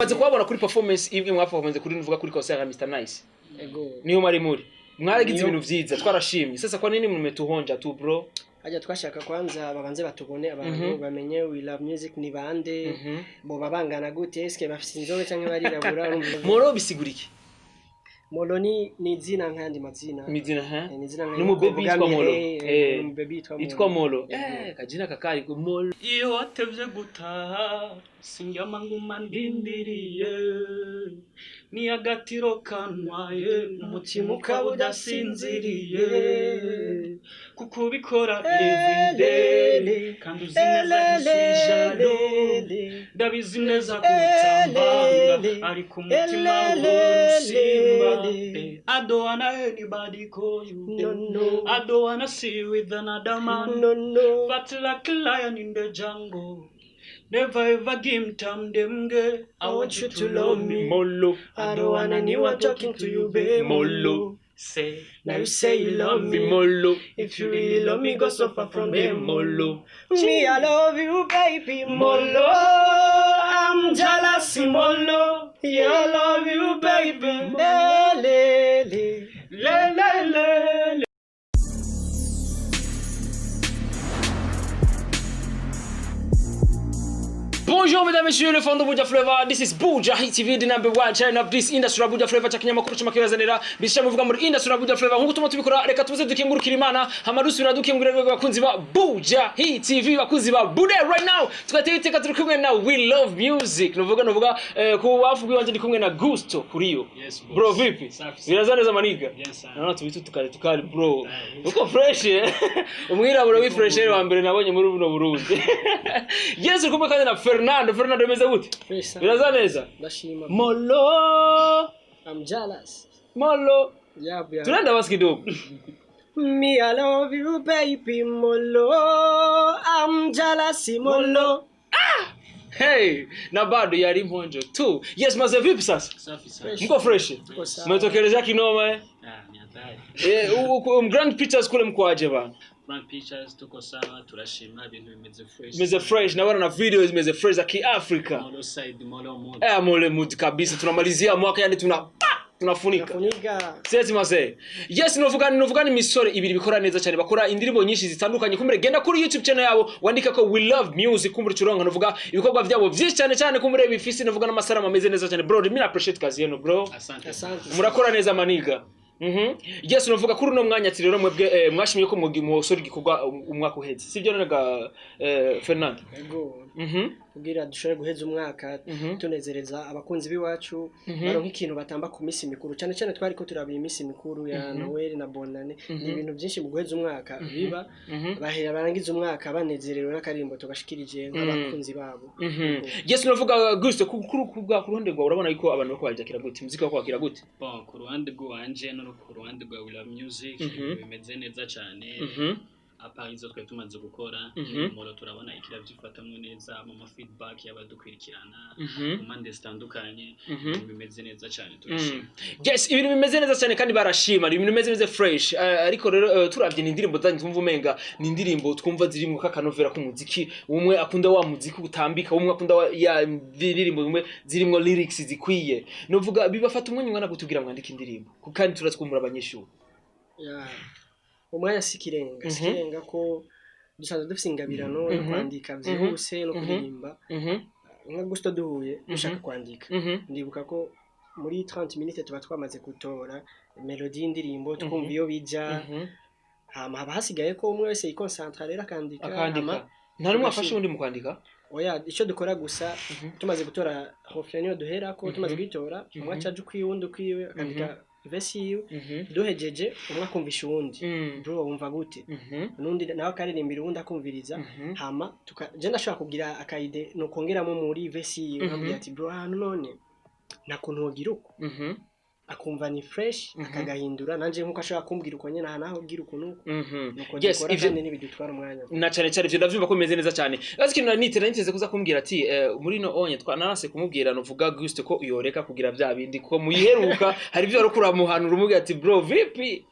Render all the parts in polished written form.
Maze kubabona kuri performance imwe mwaperformance kuri, nuvuga kuri concert ya Mr Nice. Ego. Niyo mwari muri mwaragize Niyo. ibintu vyiza, twarashimye. Sasa kwa nini mmetuhonja tu, bro? Hajya twashaka kwanza babanze batubone abantu, bamenye We Love Music ni bande, boba bangana gute, eske bafise inzobe canke barirabura, urumva? Moro bisigura iki? Molo ni izina nk'ayandi mazina. Mizina ha? Eh, ni izina nka Ni umubebi yitwa Molo. Eh, ni umubebi yitwa Molo. Yitwa Molo. Ego. Eh, kajina kakari ko Molo. Iyo watevye gutaha sindyama, nguma ndindiriye, ni agatiro kantwaye umutima ukaba udasinziriye, kuko ubikora everyday kandi uzi neza ntisijalo. Ndabizi neza ko utambanga, ariko umutima usimba. I don't wanna anybody call you. No, no. I don't wanna see you with another man. No, no. But like a lion in the jungle, never ever give time them girl. I want you to love me. Molo. I don't want anyone talking to you, babe. Molo. Say Now you say you love me. Molo. If you really love me, go so far from them. Molo. Me, I love you, baby. Molo, I'm jealous, Molo. Yeah, I love you, baby. Le, le, le. Le le le le. Bonjour mesdames et messieurs, le fond de Buja Flavor. This is Buja Hit TV, the number one channel of this industry Buja Flavor. Chakinyamakuru cy'amakibazanira bisha muvuga muri industry Buja Flavor. Nkuko tuma tubikora, reka tuze dukengurukira Imana, hama dusubira dukengurira rwego bakunzi ba Buja Hit TV, bakunzi ba Bude. Right now tugateye iteka, turi kumwe na We Love Music. Nuvuga ku bafu bw'iwanje ndi kumwe na Gusto Kuriyo. Yes, boss. Bro, vipi? Safi sana. Biraza neza, maniga? Bien sana. Naona tubitu tukali tukali, bro. Eh. Uko fresh, eh? Umwirabura wi fresh wa mbere nabonye muri buno Burundi. Yes, uri kumwe kandi na Fernando. Fernando, bimeze gute? Fresh sana. Biraza neza? Ndashima. Molo. I'm jealous. Molo. Yeah. Tunaenda basi kidogo. Me, I love you, baby. Molo, I'm jealous, Molo. Hey, na bado yari mponjo tu. Yes, maze vipi sasa? Safi sana. Fresh. Mko fresh? Tuko sawa. Umetokelezea kinoma, eh? Ah, ni hatari. Eh, Grand Pictures kule mkoaje bana? Grand Pictures tuko sawa, turashima, ibintu bimeze fresh. Meze fresh na bana na videos meze fresh za Kiafrika. Molo side, molo mood. Eh, mole mood kabisa. Tunamalizia mwaka, yani tunafunika. Nafunika. Sezi maze. Yes, novuga ni misore ibiri bikora neza cyane, bakora indirimbo nyinshi zitandukanye. Kumbere genda kuri YouTube channel yabo wandika ko We Love Music, kumbere curonka novuga ibikorwa byabo byinshi cyane cyane, kumbere bifisi novuga n'amasaramu ameze neza cyane. Bro, mi appreciate kazi yenu, bro. Asante. Asante. Murakora neza, maniga. Yes, novuga kuri uno mwanya ati rero mwebwe mwashimye ko mwosora igikorwa umwaka uheze. Sibyo none ga Fernando? Ego. Kugira dushobore guheza umwaka tunezereza abakunzi b'iwacu, baronka ikintu batamba ku minsi mikuru cyane cyane. Twari ko turaba iminsi mikuru ya Noel na Bonane, ni ibintu byinshi mu guheza umwaka biba, bahera barangiza umwaka banezerewe n'akaririmbo tugashikirije nk'abakunzi babo. Yes, novuga Gusto, ku ruhande rwawe urabona yuko abantu bako bajakira gute? Muziki wako wakira gute? Bon, ku ruhande rw'iwanje no ku ruhande rwa We Love Music, ibintu bimeze neza cyane. À part izo twari tumaze gukora, Molo turabona ikirabyifatamwo neza mu ma feedback y'abadukurikirana mu mpande zitandukanye. Ibintu bimeze neza cyane, turashima. Yes, ibintu bimeze neza cyane kandi barashima, ibintu bimeze neza fresh. Ariko rero turavye ni indirimbo zanyu twumva umenga ni indirimbo twumva zirimwo kakanovera k'umuziki. Umwe akunda wa muziki utambika, umwe akunda ya indirimbo zimwe zirimwo lyrics zikwiye. Novuga bibafata umwanya ungana gutubwira mwandika indirimbo? Kuko kandi turatwumura abanyeshuri. Ya. Umwanya si ikirenga, si ikirenga ko dusanzwe dufise ingabirano yo kwandika vyihuse no kuririmba. Nka Gusto duhuye dushaka kwandika, ndibuka ko muri 30 minutes tuba twamaze gutora melody y'indirimbo, twumva iyo bija, hama haba hasigaye ko umwe wese yikonsantra rero akandika. Akandika. Hama Nta n'umwe afashe undi mu kwandika? Oya, icyo dukora gusa, tumaze gutora refrain niyo duherako. Tumaze kuyitora, umwe aca aja ukwiwe, uwundi ukwiwe, akandika verse yiwe. Duhejeje, umwe akumvisha uwundi: "Bro, wumva gute?" Nundi nawe akaririmbira uwundi akumviriza. Hama je ndashobora kugira aka idée nokongeramo muri verse yiwe, nkambwira ati: "Bro, ahantu none nta kuntu wogira uko." Akumva ni fresh, akagahindura. Nanje nkuko ashobora kumbwira uko nyene, aha naho gira uku nuko. Nuko dukora kandi ntibidutwara umwanya. Na cyane cyane ivyo ndavyumva ko bimeze neza cyane. Azi ikintu nari niteze kuza kumbwira ati muri no onye twa narase kumubwira, novuga Gusto ko yoreka kugira vya bindi, ko muyiheruka hari ivyo wari kuramuhanura umubwira ati: "Bro, vipi?"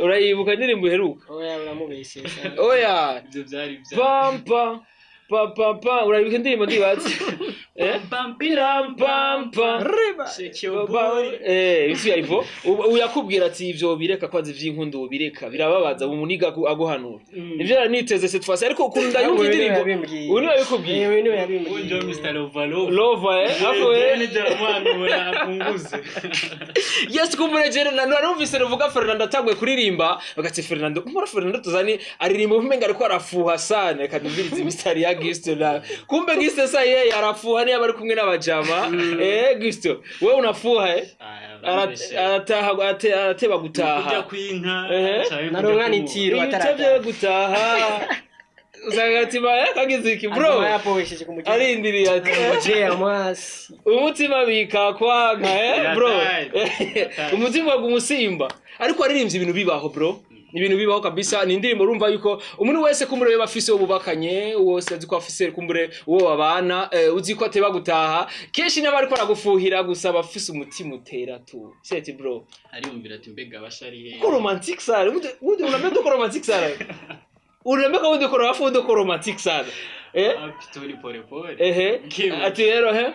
Urayibuka indirimbo iheruka? Oya, uramubeshe. Oya. Ibyo byari bya Pampa. Pa pa pa, urabibuka indirimbo ndibaze, eh? Pam Pam pam pam. Riba. Shake your body. Ivyo yarivo uyakubwira ati ivyo bireka kwanza, ivy'inkundo bireka birababaza, umuniga aguhanura. Nivyo nari niteze cette fois, ariko ukuntu ndayumva Uyu niwe indirimbo. yabimbwiye. Uyu niwe yabikubwiye. Uyu niwe yabimbwiye. Unjo Mr. Lovalo. Lova, eh, apo, eh. Nje aramwanura apunguze. Yes, kumbure jere na narumvise ruvuga Fernando atanguye kuririmba, bagati Fernando kumura Fernando tuzani aririmba umenga ariko arafuha sana, reka numvirize imistari ya Gisto, na kumbe Gisto sa yeye arafuha niba ari kumwe n'abajama. Gisto, wewe unafuha, eh? Arataha arateba Kujya gutaha. kwinka. Naronka n'itiro. Iyo atarataha. utevye gutaha usanga ati ba kagize iki bro? Aguma yapohesheje ku muryango. Arindiriye ati Ngojea mwasi. Umutima bikakwanka, eh, bro. Yataye. Umutima gumusimba, ariko aririmbye ibintu bibaho, bro, ni ibintu bibaho kabisa. Ni indirimbo urumva yuko umuntu wese kumbure bafise uwo bubakanye wose azi ko afise kumbure uwo babana, uzi ko ateba gutaha kenshi n'aba ariko aragufuhira, gusa bafise umutima utera tu seti, bro. Ariyumvira ati mbega abashari he. Uko romantique sana undi unapenda, uko romantique sana, unaambia undi uko rafu, undi uko romantique sana, eh. Turi pole pole. Ehe. Kimwe. Ati rero he.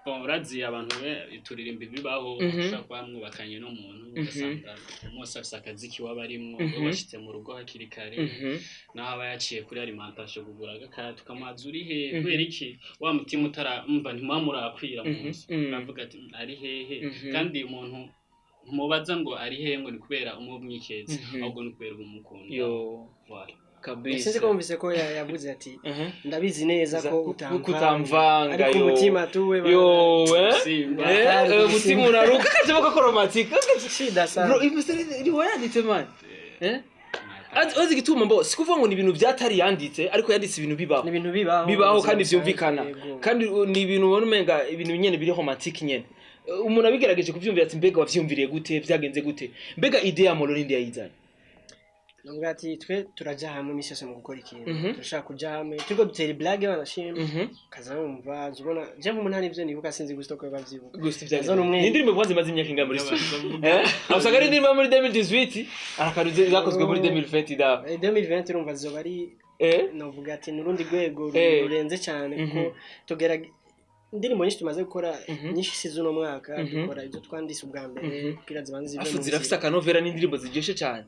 Bon, urazi abantu be turirimba ibibaho. Ushobora kuba mwubakanye n'umuntu, ugasanga umunsi afise akazi kiwe aba arimwo, we washitse mu rugo hakiri kare, naho aba yaciye kuri alimentation kugura agakati, ukamubaza uri he, kubera iki wa mutima utaramva ntimuba murakwira mu nzu. Uravuga ati ari hehe? Kandi umuntu ntumubaza ngo ari hehe ngo ni kubera umwe umwiketse, ahubwo ni kubera umukunda. Yo. Voilà. Kabisa. Sinzi ko wumvise ko yavuze ati ndabizi neza ko Kutamvanga, ariko yo. umutima tuwe Yo, eh. Simba. Umutima unaruka kaje ko romantique. Shida sana. Bro, imisere ni wayanditse, man, eh. Azi igituma mbo sikuvuga ngo ni ibintu byatari yanditse, ariko yanditse ibintu bibaho. Ni ibintu bibaho. Bibaho mu buzima kandi busanzwe, vyumvikana. Yego. Kandi ni ibintu ubona umenga ibintu nyene biri romantique nyene. Umuntu abigerageje kuvyumvira ati mbega wavyumviriye gute, vyagenze gute, mbega idée ya Molo ninde yayizanye? Navuga ati twe turaja hamwe imisi yose mu gukora ikintu. Turashaka kuja hamwe turiko dutera iblague, banashima kaza wumva ubona je nk'umuntu ivyo nibuka sinzi gusa ko bavyibuka. Gusa ivyagenze. Azana umwe. Ni indirimbo kwanza imaze imyaka ingana muri studio, eh, aho usanga ari indirimbo yo muri 2018, arakaruze zakozwe muri 2020 da. 2020 urumva zoba ari novuga ati ni urundi rwego rurenze cyane, kuko tugera indirimbo nyinshi tumaze gukora, nyinshi si z'uno mwaka, dukora ibyo twanditse ubwa mbere kugira zibanze zive Afu mu zirafise nzira. akanovera n'indirimbo ziryoshe cyane.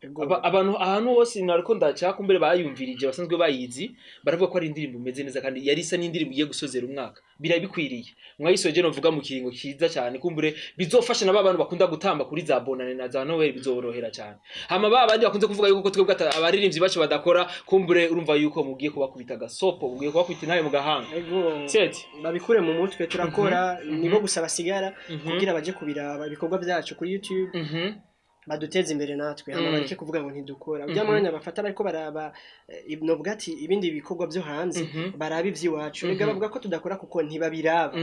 Ego. Abantu ahantu hose nariko ndaca kumbere bayumvirije basanzwe bayizi, baravuga ko ari indirimbo imeze neza kandi yari isa n'indirimbo igiye gusozera umwaka. Birabikwiriye, mwayisoje novuga mu kiringo kiza cyane, kumbure bizofasha na ba bantu bakunda gutamba kuri za bonane na za Noel, bizorohera cyane. Hama ba bandi bakunze kuvuga yuko twebwe abaririmbyi bacu badakora, kumbure urumva yuko mugiye kubakubita agasopo, mugiye kubakubita intaye mu gahanga. Ego. Set. Babikure mu mutwe, turakora, nibo gusa basigara kugira baje kubiraba ibikorwa byacu kuri YouTube, baduteze imbere natwe, hama bareke kuvuga ngo ntidukora. Ujya mwanya bafata bariko baraba, novuga ati ibindi bikorwa byo hanze, baraba ivy'iwacu. Rega bavuga ko tudakora kuko ntibabiraba.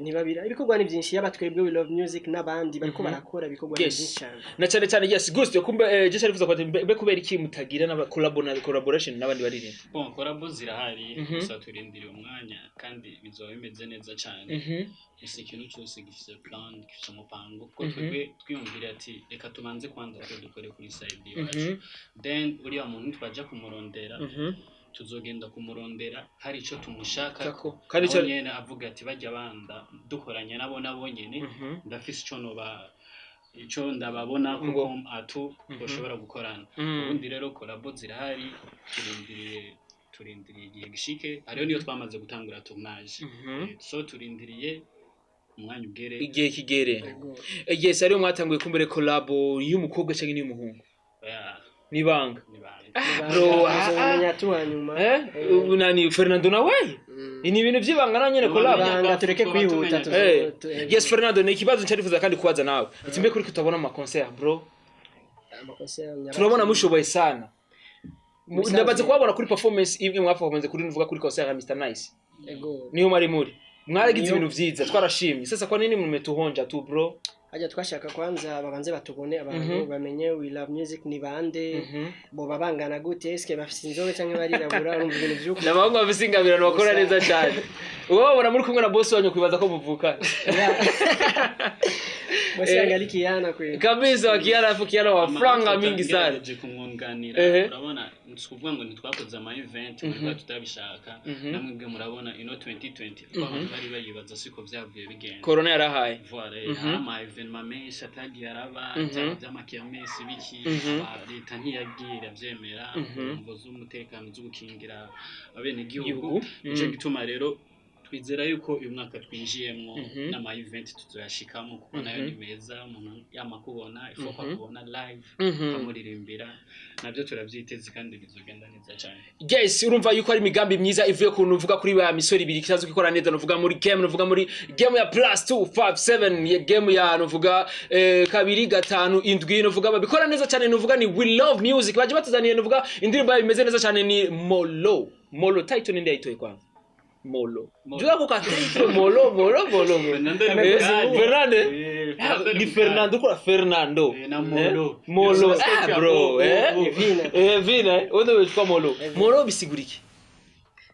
Ntibabira ibikorwa ni byinshi, yaba twebwe We Love Music n'abandi bariko barakora ibikorwa ni byinshi cyane. Na cyane cyane, yes, gusto kumbe, je cyarifuza ko mbe kubera iki mutagira n'aba collabo na collaboration n'abandi baririmba? Bon, collabo zirahari, gusa turindiriye umwanya kandi bizoba bimeze neza cyane. Gusa ikintu cyose gifise plan, gifise umupango, kuko twebwe twiyumvira ati reka tubanze kwanza twe dukore kuri side iwacu, then uriya muntu twaja kumurondera, tuzogenda kumurondera hari ico tumushaka. Kako. Kandi nawe nyene avuga ati bajya banda dukoranye nabo, nabo nyene ndafise ico noba ico ndababona kuko atu bashobora gukorana. Ubundi rero collabo zirahari, turindiriye igihe gishike. Hariho niyo twamaze gutangura tournage. So turindiriye umwanya ugere. Igihe kigere. Ego. Yes, ariyo mwatanguye kumbere collabo y'umukobwa cyangwa n'iy'umuhungu? Oya, nibanga. Nibanga. Bro, Muzobimenya tu hanyuma. Ubu nani Fernando nawe ni ibintu by'ibanga na nyene collabo. Ibanga, tureke Tuba kwihuta. tumenya. Yes, Fernando, ni ikibazo ncarifuza kandi kubaza nawe ati mbe kuri kutabona ama concert, bro? Amakosa ya Turabona mushoboye sana. Mubisanzwe. Ndabaze kubabona kuri performance imwe mwaperformance kuri nuvuga kuri concert ya Mr Nice. Ego. Niyo mwari muri mwaragize Niyo. ibintu vyiza, twarashimye. Sasa kwa nini mmetuhonja tu, bro? Hajya twashaka kwanza babanze batubone abantu, bamenye We Love Music ni bande, boba bangana gute, eske bafise inzobe canke barirabura, urumva ibintu vy'uko. N'abahungu bafise ingabirano bakora neza cyane. Uba babona muri kumwe na boss wanyu kwibaza ko muvukana. Bosi angalikiyana kwe. Kabisa, wakiana, afu kiana wa franga mingi sana. Ngerageje kumwunganira. Urabona Si ukuvuga ngo ntitwakoze ama event muri tutabishaka. Namwe bwe murabona ino 2020 uko abantu bari bayibaza siko vyavuye bigenda. Corona yarahaye. Voilà, hari ama événement menshi atagiye araba, byaba by'amakermesse biki, leta ntiyagiye iravyemera mvo z'umutekano, zo gukingira abenegihugu. Igihugu. Nico gituma rero twizera yuko uyu mwaka twinjiyemwo n'ama event tuzoyashikamo, kuko nayo ni meza. Umuntu yama kubona ifo ko akubona live, ukamuririmbira, nabyo turabyiteze kandi bizogenda neza cyane. Yes, urumva yuko ari imigambi myiza ivuye ku nuvuga kuri ba misoro ibiri kizazo gukora neza, nuvuga muri game, nuvuga muri game ya +257 ya game ya nuvuga 257, nuvuga babikora neza cyane, nuvuga ni We Love Music. Baje batuzaniye nuvuga indirimbo yabo imeze neza cyane, ni Molo. Molo title ninde yayitoye kwanza? Molo. Molo. Jua ko title Molo, Molo, Molo. Fernando. Eh, Fernando. Fernando. Ni Fernando kwa Fernando. Eh, na Molo. Eh? Molo. Eh, Ah, bro, eh. Evina. Eh, vina, eh. Wewe witwa Molo. Molo bisigura iki?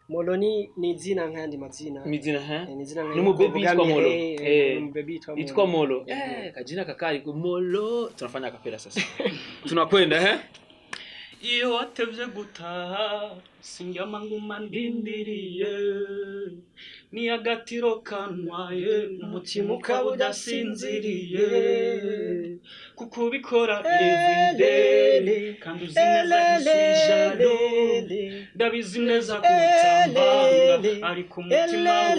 Molo ni izina nk'ayandi mazina. Mizina ha? Eh, ni izina Ni umubebi yitwa Molo. Eh, ni umubebi yitwa Molo. Itwa Molo. Eh. Eh, kajina kakari Molo. Tunafanya kapela sasa. Tunakwenda, eh? Iyo watevye gutaha sindyama, nguma ndindiriye, ni agatiro kantwaye umutima ukaba udasinziriye, kuko ubikora everyday kandi uzi neza ko ijalo ndabizi neza ko utambanga, ariko umutima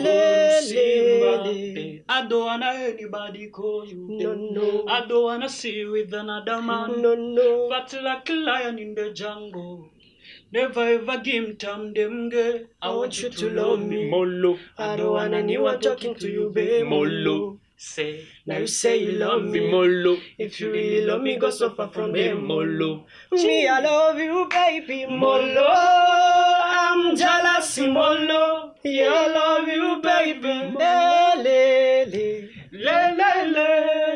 usimba. I don't wanna anybody call you. No, no. I don't wanna see you with another man. No, no. But like a lion in the jungle, never ever give time them girl. I want you to love me. Molo. I don't wanna anyone talking to you, babe. Molo. Say Now you say you love me. Molo. If you really love me, go so far from them. Molo. Me, I love you, baby. Molo. I'm jealous, Molo. Yeah, I love you, baby. Le, le, le. Le le le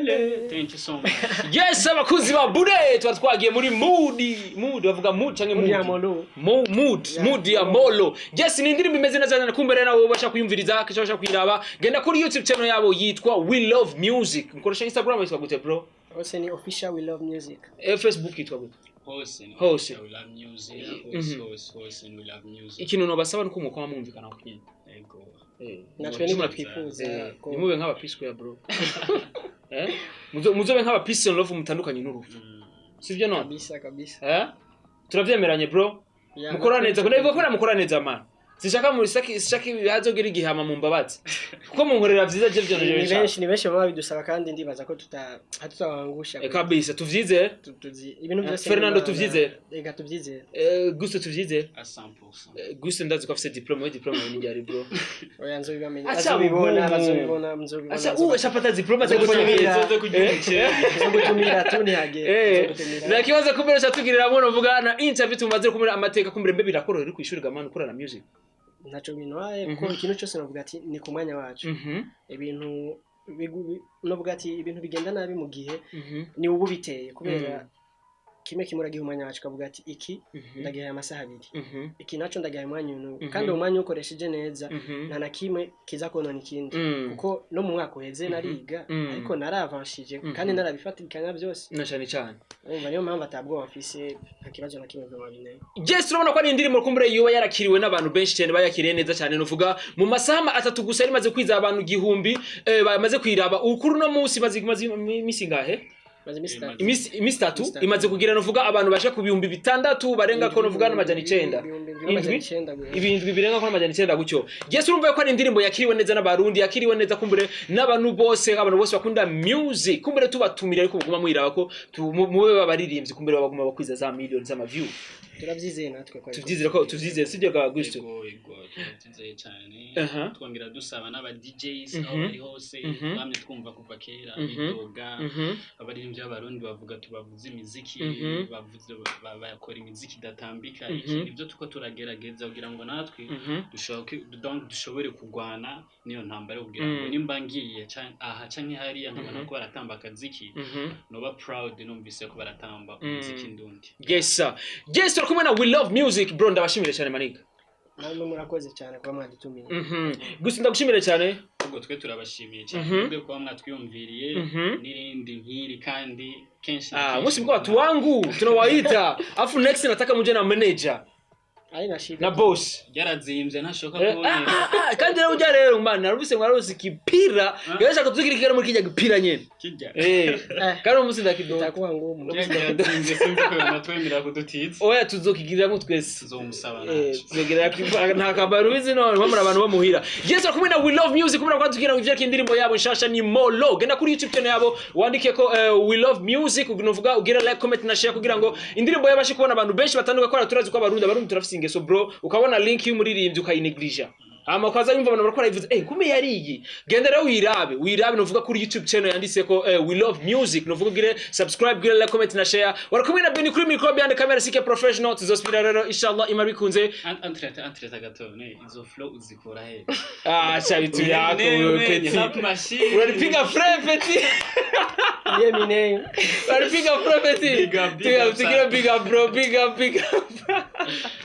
le. Thank you so much. Yes, abakuzi ba Bude tuba twagiye muri mood. Mood bavuga mood canke Mood ya mood? Molo. Mood, Yeah. mood ya Molo. Yes, ni indirimbo imeze neza cyane. Kumbe rero nawe ubasha kuyumviriza, kisha ubasha kuyiraba. Genda kuri YouTube channel yabo yitwa We Love Music. Mkoresha Instagram yitwa gute, bro? Hose ni official We Love Music. Eh, Facebook yitwa gute? Hose ni Hose. We Love Music. Hose, hose, hose ni We Love Music. Ikintu nobasaba nuko mukoma mwumvikana ku nyene. Ego. Eh. Natwe nibyo twifuza. Nimube nk'aba P Square, bro. Eh? Muzobe nk'aba Peace and Love, mutandukanye n'urupfu. Sivyo none? Kabisa, kabisa. Eh? Turavyemeranye, bro. Yeah, Mukora natwe neza, ndabivuga ko mukora neza, man. Sishaka muri saki sishaka hazogira igihama mu mbabazi. Kuko munkorera vyiza je vyo Ni nje. benshi, ni benshi baba bidusaba kandi ndibaza ko tuta hatuzabangusha. Eh, kabisa tuvyizere. Tuzi ibintu byose. Fernando, n'Imana. tuvyizere. Reka tubyizere. Eh, Gusto, tuvyizere. À 100%. Eh, Gusto ndazi ko afise diplôme, we diplôme ni ryari, bro? Oya, nzobibamenya. Acha Bazobibona, ugumu. bazobibona, nzobibona. Acha uwe shapata diplôme atakufanya Nzogutumira. neza. Nzogutumira tu ntihagere. Eh, Nzogutumira. na kibazo kumbere chatugirira muno vuga na interview tumaze kumira amateka, kumbere mbe birakorohera uri kwishuri gamana ukora na music? Ntaco bintwaye, kuko ikintu cyose navuga ati ni ku mwanya wacu. Ibintu novuga ati ibintu bigenda nabi mu gihe ni ubu biteye kubera kimwe kimwe uragiha umwanya wacu, ukavuga ati iki ndagihaye amasaha 2, iki naco ndagihaye umwanya uyu, kandi uwo mwanya ukoresheje neza nta na kimwe kiza konona ikindi, kuko no mu mwaka uheze nariga, ariko naravanshije kandi narabifatikanya byose. Na cyane cyane. Urumva niyo mpamvu atabwoba mfise, nta kibazo na kimwe bwa binteye. Yes, urabona ko ari indirimbo kumbure yoba yarakiriwe n'abantu benshi cyane, bayakiriye neza cyane. Nuvuga mu masaha 3 gusa yari imaze kwiza abantu 1000 bamaze kwiraba. Ukuri no munsi imaze imisi ngahe? Maze iminsi 3. Imisi 3. Imisi 3. Imaze kugira nuvuga abantu basha ku 6000 barenga ko nuvuga n'900. 7900 gusa. Ibintu birenga ko n'900 gutyo. Yes, urumva ko ari indirimbo yakiriwe neza n'Abarundi, yakiriwe neza kumbure n'abantu bose, abantu bose bakunda music. Kumbure tubatumira ariko muguma mwiraba ko mube babaririmbyi, kumbure baguma bakwiza za millions z'ama view. Turabyizeye natwe ko ariko. Tuvyizere ko tuvyizere, sibyo ga Gusto? Ego, ego, turabyizeye cyane. Twongera dusaba n'aba DJs aho bari hose, twamye twumva kuva kera bidoga, abaririmbyi b'Abarundi bavuga tubavuze imiziki, bavuze bakora imiziki idatambika. Iki nibyo tuko turagerageza kugira ngo natwe donc dushobore kurwana n'iyo ntambara yo kugira ngo nimba ngiye aha canke hariya nkabona ko baratamba akaziki, noba proud numvise ko baratamba umuziki ndundi. Yes sir. Yes, turi kumwe na We Love Music, bro. Ndabashimire cyane, maniga. Namwe murakoze cyane kuba mwadutumiye. Gusa ndagushimire cyane. Ahubwo twe turabashimiye cyane mwebwe kuba mwatwiyumviriye n'irindi nk'iri kandi kenshi na Ah, kenshi. Musi mko watu wangu tunawaita. Afu next nataka muje na manager Haina shida. Na boss. Byarazimbye, ntashoka kuboneka. Ah, ah, kandi rero ujya rero man, narubise mwarose kipira. Yashaka tuzikira kigera muri kijya gipira nyene. Kijya. Eh. Kandi umunsi ndakidoda. Itakuwa ngumu. Byarazimbye, sinzi ko yonatwemerera kudutiza. Oya, tuzokigiriramo twese. Tuzomusaba Eh, naco. Tuzogira nta kabaro ubizi none bamura abantu bamuhira. Yes, kumwe na We Love Music, kumwe na kwatubwira ngo ivyo indirimbo yabo nshasha ni Molo. Genda kuri YouTube channel yabo wandike ko We Love Music, uvuga ugira like, comment na share kugira ngo indirimbo yabashe kubona abantu benshi batandukanye, ko turazi ko abarundi turafise ingeso, bro, ukabona link y'umuririmbyi ukayineglige, hama ukaza yumva abantu barakora ivuze kumbe yariyi. Genda rero wirabe, wirabe, nuvuga kuri YouTube channel yanditse ko We Love Music, nuvuga ugire subscribe, ugire like, comment na share. Wari kumwe na Benny kuri micro, behind the camera CK Professional. Tuzosubira rero inshallah Imana bikunze. Entre-temps gato, ne izo flow uzikura he? Ah, acha vitu yako wewe, petit. Rap machine. Unanipiga frame, petit. Ndiye mine. Unanipiga frame, petit. Big up, big up, Tugira big up, bro, big up, big up.